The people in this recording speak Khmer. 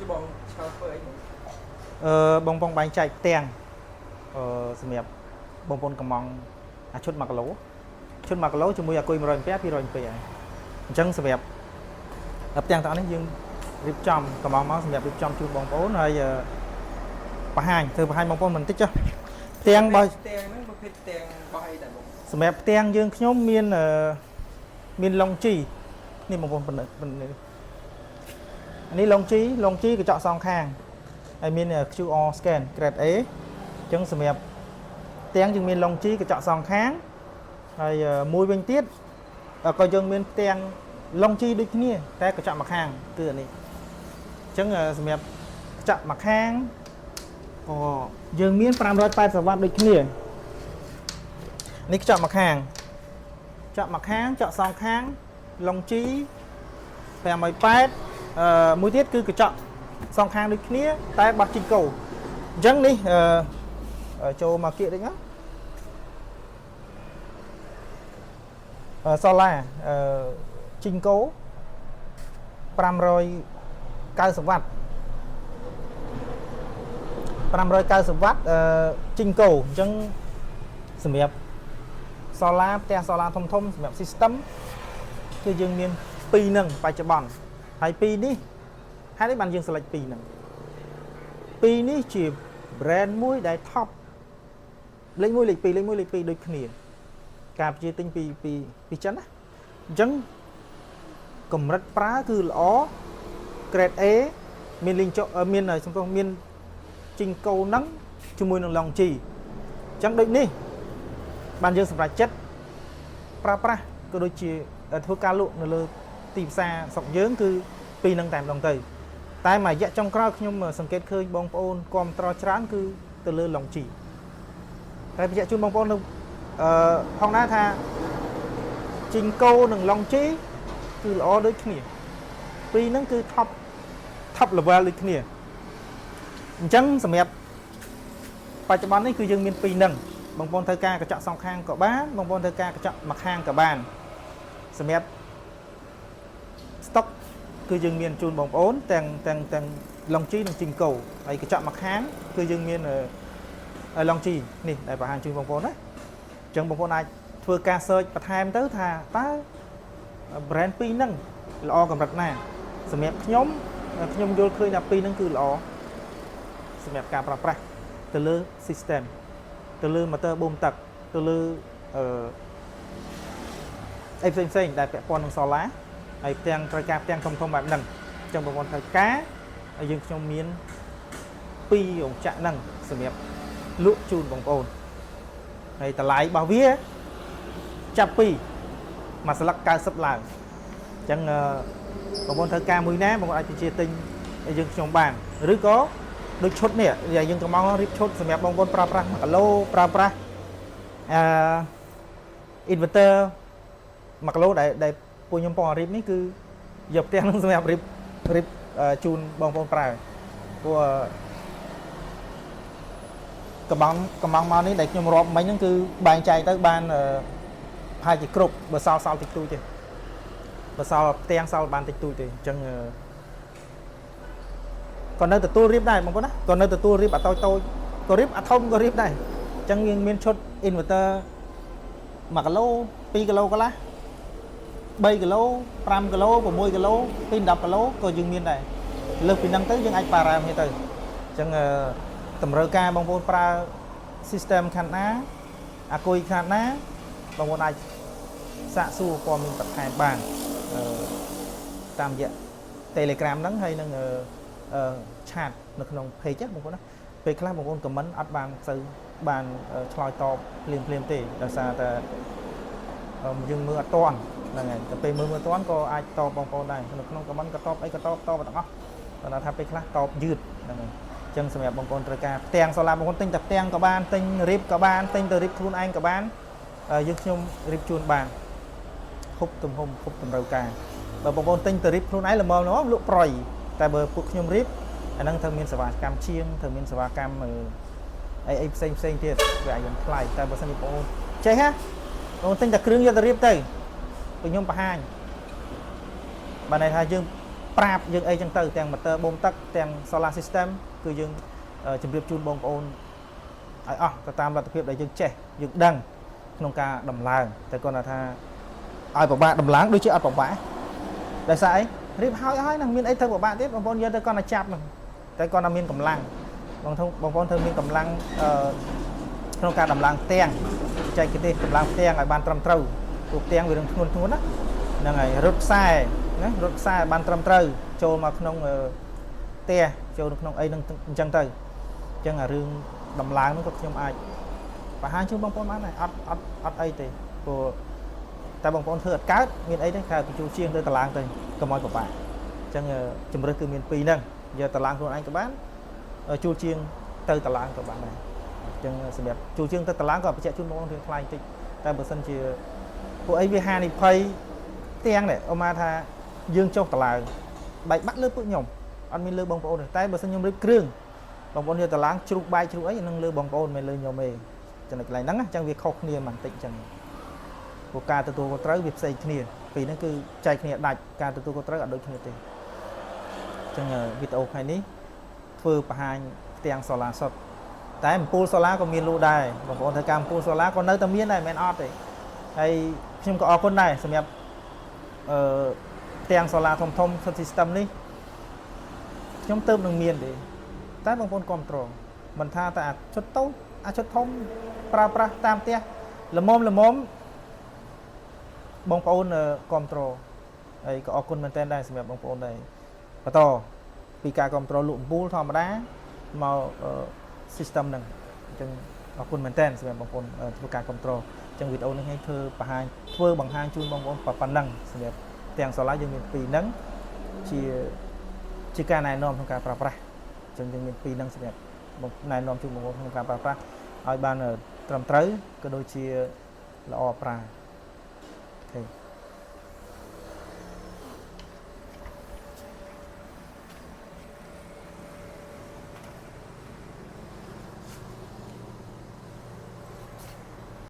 ចុះបងឆ្លធ្វើអីបង អឺបងបងបែងចែកផ្ទាំងអឺសម្រាប់បងប្អូនកំងអាឈុត1គីឡូឈុត1គីឡូជាមួយអាគុយ100អំពែ200អំពែហើយអញ្ចឹងសម្រាប់ផ្ទាំងទាំងអស់នេះយើងរៀបចំកំងមកសម្រាប់រៀបចំជូនបងប្អូនហើយអឺបង្ហាញធ្វើបង្ហាញបងប្អូនបន្តិចចុះផ្ទាំងបើ ផ្ទាំងហ្នឹងប្រភេទផ្ទាំងរបស់អីដែរបង សម្រាប់ផ្ទាំងយើងខ្ញុំមានអឺមានឡុងជីនេះបងប្អូនប៉ុណ្ណឹងប៉ុណ្ណឹងអានេះឡុងជីឡុងជីកញ្ចក់សងខាងហើយមាន QR scan grade A អញ្ចឹងសម្រាប់ផ្ទាំងយើងមានឡុងជីកញ្ចក់សងខាងហើយអឺមួយវិញទៀតក៏យើងមានផ្ទាំងឡុងជីដូចគ្នាតែកញ្ចក់មួយខាងគឺអានេះអញ្ចឹងអឺសម្រាប់កញ្ចក់មួយខាងក៏យើងមាន580វ៉ាត់ដូចគ្នា នេះខ្ចក់មកខាងចក់មកខាងចក់សងខាងឡុងជី580អឺមួយទៀតគឺកញ្ចក់សងខាងដូចគ្នា តែបោះជីកោអញ្ចឹងនេះអឺចូលមកគៀកតិចណាអឺសូឡាអឺជីងកោ590វ៉ាត់590វ៉ាត់អឺជីងកោអញ្ចឹងសម្រាប់ សូឡាផ្ទះសូឡាធំធំសម្រាប់ system គឺយើងមាន2ហ្នឹងបច្ចុប្បន្នហើយ2នេះហើយនេះបានយើង select 2ហ្នឹង2នេះជា brand មួយដែល top លេខ1លេខ2លេខ1លេខ2ដូចគ្នា ការបញ្ជាទិញពីពីពីចិនណាអញ្ចឹងកម្រិតប្រើគឺល្អ grade A មានលីងចុមានសំទោសមានជីងកូហ្នឹងជាមួយនឹងឡុងជីអញ្ចឹងដូចនេះបានយើងសម្រេចចិត្តប្រើប្រាស់ក៏ដូចជាធ្វើការលក់នៅលើទីផ្សារស្រុកយើងគឺពីរនឹងតែម្ដងទៅតែមួយរយៈចុងក្រោយខ្ញុំសង្កេតឃើញបងប្អូនគាំទ្រច្រើនគឺទៅលើឡុងជីតែបញ្ជាក់ជូនបងប្អូននៅអឺផងដែរថាជីងកូនិងឡុងជីគឺល្អដូចគ្នាពីរហ្នឹងគឺ top level ដូចគ្នាអញ្ចឹងសម្រាប់បច្ចុប្បន្ននេះគឺយើងមានពីរហ្នឹងបងប្អូនត្រូវការកញ្ចក់សងខាងក៏បានបងប្អូនត្រូវការកញ្ចក់មួយខាងក៏បានសម្រាប់ stock គឺយើងមានជូនបងប្អូនទាំងទាំងទាំងឡុងជីនិងជីងកោហើយកញ្ចក់មួយខាងគឺយើងមានឡុងជីនេះដែលបង្ហាញជូនបងប្អូនណាអញ្ចឹងបងប្អូនអាចធ្វើការ search បន្ថែមទៅថាតើ brand ពីរហ្នឹងល្អកម្រិតណាសម្រាប់ខ្ញុំខ្ញុំយល់ឃើញថាពីរហ្នឹងគឺល្អសម្រាប់ការប្រើប្រាស់ទៅលើ system ទៅលើ motor បូមទឹកទៅលើអឺអីផ្សេងផ្សេងៗដែលពាក់ព័ន្ធនឹង solar ហើយផ្ទាំងត្រូវការផ្ទាំងធំធំបែបហ្នឹងអញ្ចឹងបងប្អូនត្រូវការហើយយើងខ្ញុំមានពីររោងចក្រហ្នឹងសម្រាប់លក់ជូនបងប្អូនហើយតម្លៃរបស់វាចាប់ពីមួយស្លឹក90ឡើងអញ្ចឹងអឺបងប្អូនត្រូវការមួយណាបងប្អូនអាចបញ្ជាទិញឲ្យយើងខ្ញុំបានឬក៏ដូចឈុតនេះយើងកំងរៀបឈុតសម្រាប់បងប្អូនប្រើប្រាស់1គីឡូប្រើប្រាស់អឺ inverter 1គីឡូដែលដែលពួកខ្ញុំពងរៀបនេះគឺយកផ្ទះនឹងសម្រាប់រៀបរៀបជូនបងប្អូនប្រើព្រោះកំងកំងមកនេះដែលខ្ញុំរាប់មិញហ្នឹងគឺបែងចែកទៅបានប្រហែលជាគ្រប់បើសល់សល់តិចតួចទេបើសល់ផ្ទាំងសល់បានតិចតួចទេអញ្ចឹងក៏នៅទទួលរៀបដែរបងប្អូនណាក៏នៅទទួលរៀបអាតូចតូចក៏រៀបអាធំក៏រៀបដែរអញ្ចឹងយើងមានឈុត inverter 1គីឡូ2គីឡូកន្លះ3គីឡូ5គីឡូ6គីឡូពី10គីឡូក៏យើងមានដែរលើសពីហ្នឹងទៅយើងអាចបារ៉ាមគ្នាទៅអញ្ចឹងតម្រូវការបងប្អូនប្រើ system ខាងណាអាគុយខាងណាបងប្អូនអាចសាកសួរព័ត៌មានបន្ថែមបានអឺតាមរយៈ Telegram ហ្នឹងហើយនឹងអឺchat នៅក្នុង page ណាបងប្អូនណាពេលខ្លះបងប្អូន comment អត់បានសូវបានឆ្លើយតបភ្លាមភ្លាមទេដោយសារតែយើងមើលអត់ទាន់ហ្នឹងហើយតែពេលមើលមើលទាន់ក៏អាចតបបងប្អូនដែរនៅក្នុង comment ក៏តបអីក៏តបតបទាំងអស់គាត់ថាពេលខ្លះតបយឺតហ្នឹងហើយអញ្ចឹងសម្រាប់បងប្អូនត្រូវការផ្ទាំងសូឡាបងប្អូនទិញតែផ្ទាំងក៏បានទិញរៀបក៏បានទិញទៅរៀបខ្លួនឯងក៏បានយើងខ្ញុំរៀបជូនបានហុបទំហំហុបតម្រូវការបើបងប្អូនទិញទៅរៀបខ្លួនឯងល្មមល្មមលក់ប្រយតែបើពួកខ្ញុំរៀបអាហ្នឹងត្រូវមានសេវាកម្មជាងត្រូវមានសេវាកម្មអីអីផ្សេងផ្សេងទៀតវាអាចនឹងថ្លៃតែបើសិនជាបងប្អូនចេះហ៎បងទិញតែគ្រឿងយកទៅរៀបទៅពួកខ្ញុំបង្ហាញបានន័យថាយើង ប្រាប់យើងអីចឹងទៅទាំង motor បូមទឹកទាំង solar system គឺយើងជម្រាបជូនបងប្អូនឲ្យអស់ទៅតាមលទ្ធភាពដែលយើងចេះយើងដឹងក្នុងការដំឡើងតែគាត់ថាឲ្យពិបាកដំឡើងដូចជាអត់ពិបាកដោយសារអីរៀបហើយហើយណាមានអីទៅពិបាកទៀតបងប្អូនយកទៅគាត់តែចាប់ហ្នឹងតែគាត់តែមានកម្លាំងបងធំបងប្អូនត្រូវមានកម្លាំងអឺក្នុងការដំឡើងផ្ទាំងបច្ចេកទេសដំឡើងផ្ទាំងឲ្យបានត្រឹមត្រូវព្រោះផ្ទាំងវារឿងធ្ងន់ធ្ងរណាហ្នឹងហើយរត់ខ្សែណារត់ខ្សែឲ្យបានត្រឹមត្រូវចូលមកក្នុងផ្ទះចូលនៅក្នុងអីហ្នឹងអញ្ចឹងទៅអញ្ចឹងអារឿងដំឡើងហ្នឹងក៏ខ្ញុំអាចបង្ហាញជូនបងប្អូនបានដែរអត់អត់អត់អីទេព្រោះតែបងប្អូនធ្វើអត់កើតមានអីទេគេបញ្ជូលជាងទៅតឡើងទៅកុំឲ្យពិបាកអញ្ចឹងជំរើសគឺមានពីរហ្នឹងយកតឡើងខ្លួនឯងក៏បានជួលជាងទៅតឡើងក៏បានដែរអញ្ចឹងសម្រាប់ជួលជាងទៅតឡើងក៏បញ្ជាក់ជូនបងប្អូនរៀងថ្លៃបន្តិចតែបើសិនជាពួកអីវាហានិភ័យផ្ទាំងនេះអមថាយើងចុះតឡើងបែកបាក់លើពួកខ្ញុំអត់មានលើបងប្អូនទេតែបើសិនខ្ញុំរៀបគ្រឿងបងប្អូនយកតឡើងជ្រុះបែកជ្រុះអីនឹងលើបងប្អូនមិនលើខ្ញុំទេចំណុចកន្លែងហ្នឹងអញ្ចឹងវាខុសគ្នាបន្តិចអញ្ចឹងព្រោះការទទួលខុសត្រូវវាផ្សេងគ្នាពីរហ្នឹងគឺចែកគ្នាដាច់ការទទួលខុសត្រូវអត់ដូចគ្នាទេអញ្ចឹងវីដេអូថ្ងៃនេះធ្វើបង្ហាញផ្ទាំងសូឡាសុទ្ធតែអំពូលសូឡាក៏មានលក់ដែរបងប្អូនធ្វើការអំពូលសូឡាក៏នៅតែមានដែរមិនមែនអត់ទេហើយខ្ញុំក៏អរគុណដែរសម្រាប់អឺផ្ទាំងសូឡាធំធំ system នេះខ្ញុំទៅនឹងមានទេតែបងប្អូនគ្រប់គ្រងមិនថាតែអាឈុតតូចអាឈុតធំប្រើប្រាស់តាមផ្ទះល្មមល្មមបងប្អូនគ្រប់គ្រងហើយក៏អរគុណមែនទែនដែរសម្រាប់បងប្អូនដែរបន្តពីការគ្រប់គ្រងលក់អំពូលធម្មតាមក system ហ្នឹងអញ្ចឹងអរគុណមែនទែនសម្រាប់បងប្អូនធ្វើការគ្រប់គ្រងអញ្ចឹងវីដេអូនេះឲ្យធ្វើបង្ហាញធ្វើបង្ហាញជូនបងប្អូនប៉ុណ្ណឹងសម្រាប់ទាំងសូឡាយើងមានពីរហ្នឹងជាជាការណែនាំក្នុងការប្រើប្រាស់អញ្ចឹងយើងមានពីរហ្នឹងសម្រាប់ណែនាំជូនបងប្អូនក្នុងការប្រើប្រាស់ឲ្យបានត្រឹមត្រូវក៏ដូចជាល្អប្រើOK។